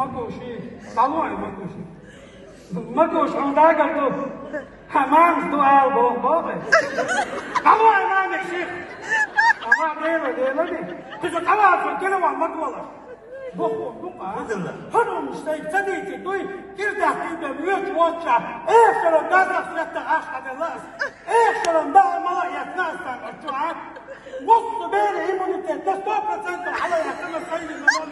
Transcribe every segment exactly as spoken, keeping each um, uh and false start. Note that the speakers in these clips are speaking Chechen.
Ма гуш, дӀалой, ма гуш. Ма гуш, хьуна дагар ду. Хьа мамас ду ала боху боху. ДӀалой, мамик ших. Ама Дела, Дела ди. Кхуза къавацун телефон ма гуш. Боху, буху, а? Хьуна шайга ца дийци дуй, кирдах кирдам оьцуш воцча, эхшара газах сетта аш хьаделла ас. Эхшара баха мала яхна ас сан оцу, а? Вассу бера иммунитет на сто процентов хьала яхна сайли на мон.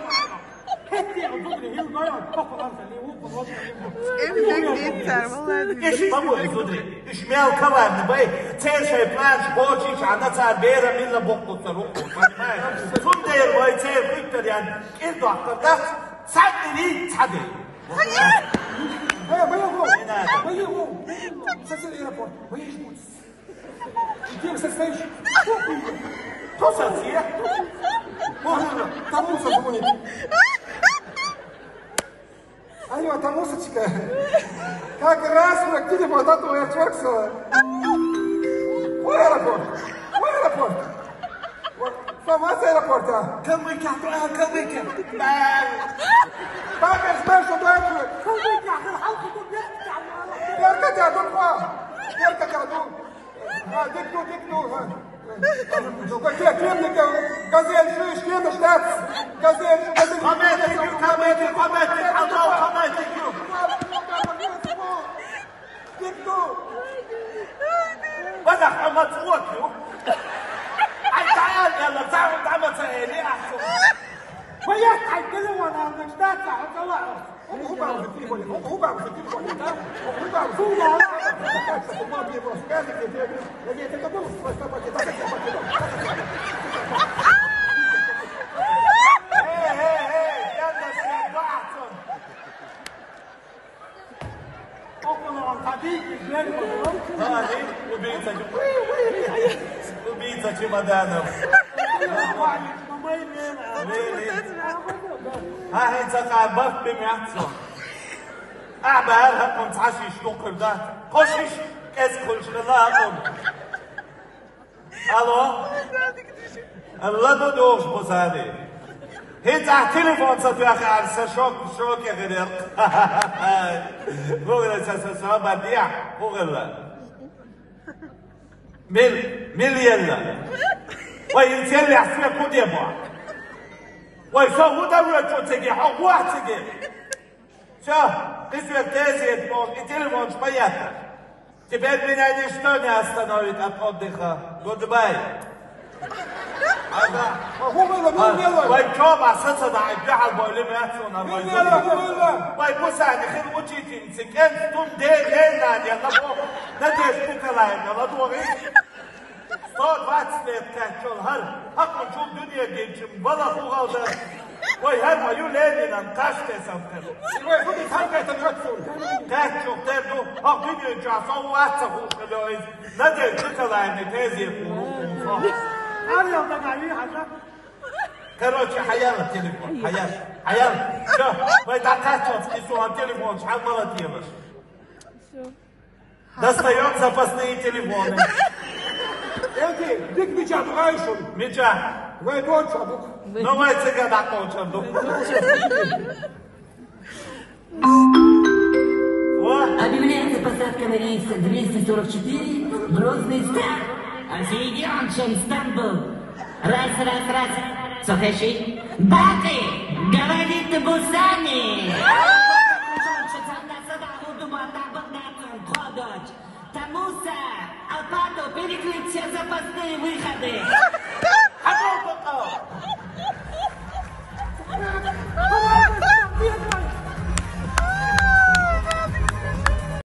ХӀетте а зудри хил гоя, кохо ланса ли, у, у, у, у. Эм дик дийцар, молодец. Иш бабу зудри. Уьш мел каварна бай, церан шайн планаш кхочуш, а нацара берам милла боккхуцар ву, понимаешь? Цундела вай церан куьттар ян кӀира доккхар дац, цхьаъ дийци, цхьаъ дийци. Э, бай, бай, бай, бай, сейчас аэропорт, бай, иди, садись. Кто садись? Там мусор звонит. Алло, там мусорчика. Как раз мы к телефону, а то я чёркнула. Ой, аэропорт. Ой, аэропорт. Вот, сама с аэропорта. Калмыкия, а, Калмыкия. Папа, знаешь, что такое? Калмыкия, халкы тут нет. Беркат я, тут два. Беркат я, тут. А, дик ду, дик ду, а. Ну, какие кремники? Газель, слышь, кремники, штат. Газель, газель. Хабетик, хабетик, хабетик, Аллах, хабетик. Дик ду. Базах, а мацлок, ю. Ай, да, я, я, да, да, да, да, да, да. Бояк, ай, ты его надо ждать, а, а, а. Убийца, убийца чемоданов. Ахьа ца къа бахт бимехцо. Ахьа бара хӀакхунца хьашиш дукхар дац. Кхошиш кӀезиг хуьлуш хилла хӀакхунна. Алло? Алла ду дохуш бу сани. ХӀинца ахь телефон ца тоьхна, сан шок, шоке хир яра. ХӀу хилла сан, сан, сан, бадия, хӀу хилла. Мил, мил елла? Вай, хӀинца еллехь соьга хӀун де боху? Вай, со хӀун дан воьду цига, хьо вохьа цига? Всё, кхин соьга тезета боху, и телефонаш ма етта. Теперь меня ничто не остановит от отдыха. Goodbye. Ага. А хӀун хилла, мила хилла? Вай, чоба саца даьй, дуьхьал бойла меца суна, вай. Мила хилла, хӀун хилла? Вай, Бусани хила учительница, кӀентан де, лена, я лабо, Надежда Николаевна, ладогӀи. Сто двадцать лет кхаьччалц хӀара, хӀокху чу дуьне гинчу вала хӀу гӀалда. Вай, хӀара ма ю Ленинан кхаж тесам хир. Вай, хӀу ди хьалбетан йоццул. Кхаьччалц тера ду, хӀокху дуьнен чохь со вац ца хууш хилла иза. Надежда Николаевна тезета хӀума хӀума со. Короче, хьаяла телефон, хьаяла, хьаяла. Всё, вай дӀакхаьччалц и суан телефонаш хьан мала телаш. Достаём запасные телефоны. Эти, дик мича дугӀай шун? Мича. Вай коча дук. Ну, вай цига дӀакхочар ду. Во. Объявляется посадка на рейс двести сорок четыре Грозный Стамбул. А сиди он шун Стамбул. Раз, раз, раз. Сохеши. Бакъи, говорит Бусани. Тамуса, Апатов, перекрыть все запасные выходы.